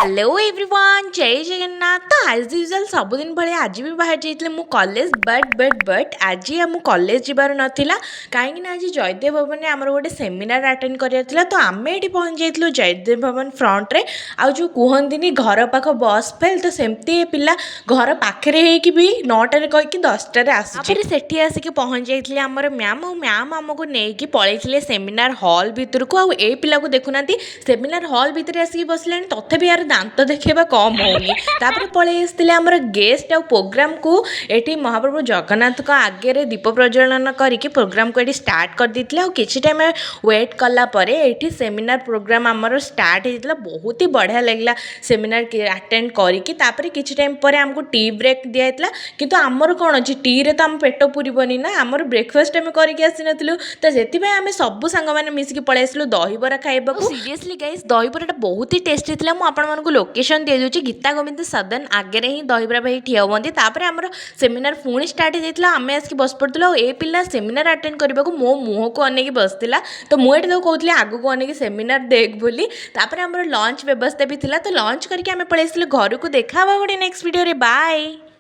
Hello everyone, ଜୟ ଜଗନ୍ନାଥ। ତ ଆଜ୍ usual ସବୁଦିନ ଭଳିଆ ଆଜି ବି ବାହାରି ଯାଇଥିଲି ମୁଁ କଲେଜ। ବଟ୍ ବଟ୍ ବଟ୍ ଆଜି ଆମ କଲେଜ ଯିବାର ନଥିଲା, କାହିଁକି ନା ଆଜି ଜୟଦେବ ଭବନରେ ଆମର ଗୋଟେ ସେମିନାର ଆଟେଣ୍ଡ କରିବାର ଥିଲା। ତ ଆମେ ଏଠି ପହଞ୍ଚି ଯାଇଥିଲୁ ଜୟଦେବ ଭବନ ଫ୍ରଣ୍ଟରେ। ଆଉ ଯେଉଁ କୁହନ୍ତିନି ଘର ପାଖ ବସ୍ ଫେଲ୍, ତ ସେମିତି ଏ ପିଲା ଘର ପାଖରେ ହେଇକି ବି 9ଟାରେ କହିକି 10ଟାରେ ଆସୁଛି। ତାପରେ ସେଠି ଆସିକି ପହଞ୍ଚି ଯାଇଥିଲେ ଆମର ମ୍ୟାମ୍, ଆଉ ମ୍ୟାମ୍ ଆମକୁ ନେଇକି ପଳେଇଥିଲେ ସେମିନାର ହଲ୍ ଭିତରକୁ। ଆଉ ଏଇ ପିଲାକୁ ଦେଖୁନାହାନ୍ତି, ସେମିନାର ହଲ୍ ଭିତରେ ଆସିକି ବସିଲାଣି, ତଥାପି ୟାର ଦାନ୍ତ ଦେଖେଇବା କମ୍ ହେଉନି। ତାପରେ ପଳେଇ ଆସିଥିଲେ ଆମର ଗେଷ୍ଟ, ଆଉ ପ୍ରୋଗ୍ରାମକୁ ଏଠି ମହାପ୍ରଭୁ ଜଗନ୍ନାଥଙ୍କ ଆଗରେ ଦୀପ ପ୍ରଜ୍ୱଳନ କରିକି ପ୍ରୋଗ୍ରାମକୁ ଏଠି ଷ୍ଟାର୍ଟ କରିଦେଇଥିଲେ। ଆଉ କିଛି ଟାଇମ୍ ୱେଟ୍ କଲା ପରେ ଏଠି ସେମିନାର ପ୍ରୋଗ୍ରାମ ଆମର ଷ୍ଟାର୍ଟ ହେଇଯାଇଥିଲା। ବହୁତ ହି ବଢ଼ିଆ ଲାଗିଲା ସେମିନାର ଆଟେଣ୍ଡ କରିକି। ତାପରେ କିଛି ଟାଇମ୍ ପରେ ଆମକୁ ଟି ବ୍ରେକ୍ ଦିଆହେଇଥିଲା। କିନ୍ତୁ ଆମର କ'ଣ ଅଛି, ଟିରେ ତ ଆମ ପେଟ ପୁରିବନି ନା, ଆମର ବ୍ରେକଫାଷ୍ଟ ଆମେ କରିକି ଆସିନଥିଲୁ। ତ ସେଥିପାଇଁ ଆମେ ସବୁ ସାଙ୍ଗମାନେ ମିଶିକି ପଳେଇ ଆସିଲୁ ଦହିବରା ଖାଇବାକୁ। ସିରିୟସଲି ଗାଇସ୍, ଦହିବରାଟା ବହୁତ ହି ଟେଷ୍ଟି ଥିଲା। ମୁଁ ଆପଣମାନଙ୍କୁ ଲୋକେସନ୍ ଦେଇଦେଉଛି, ଗୀତା ଗୋବିନ୍ଦ ସଦନ ଆଗରେ ହିଁ ଦହିବରା ଭାଇ ଠିଆ ହୁଅନ୍ତି। ତାପରେ ଆମର ସେମିନାର ପୁଣି ଷ୍ଟାର୍ଟ ହେଇଯାଇଥିଲା, ଆମେ ଆସିକି ବସି ପଡ଼ିଥିଲୁ। ଆଉ ଏ ପିଲା ସେମିନାର ଆଟେଣ୍ଡ କରିବାକୁ ମୋ ମୁହଁକୁ ଅନେଇକି ବସିଥିଲା। ତ ମୁଁ ଏଠି ତାକୁ କହୁଥିଲି ଆଗକୁ ଅନେଇକି ସେମିନାର ଦେଖ ବୋଲି। ତାପରେ ଆମର ଲଞ୍ଚ ବ୍ୟବସ୍ଥା ବି ଥିଲା, ତ ଲଞ୍ଚ କରିକି ଆମେ ପଳେଇ ଆସିଲୁ ଘରକୁ। ଦେଖା ହେବା ଗୋଟେ ନେକ୍ସଟ ଭିଡ଼ିଓରେ। ବାଏ।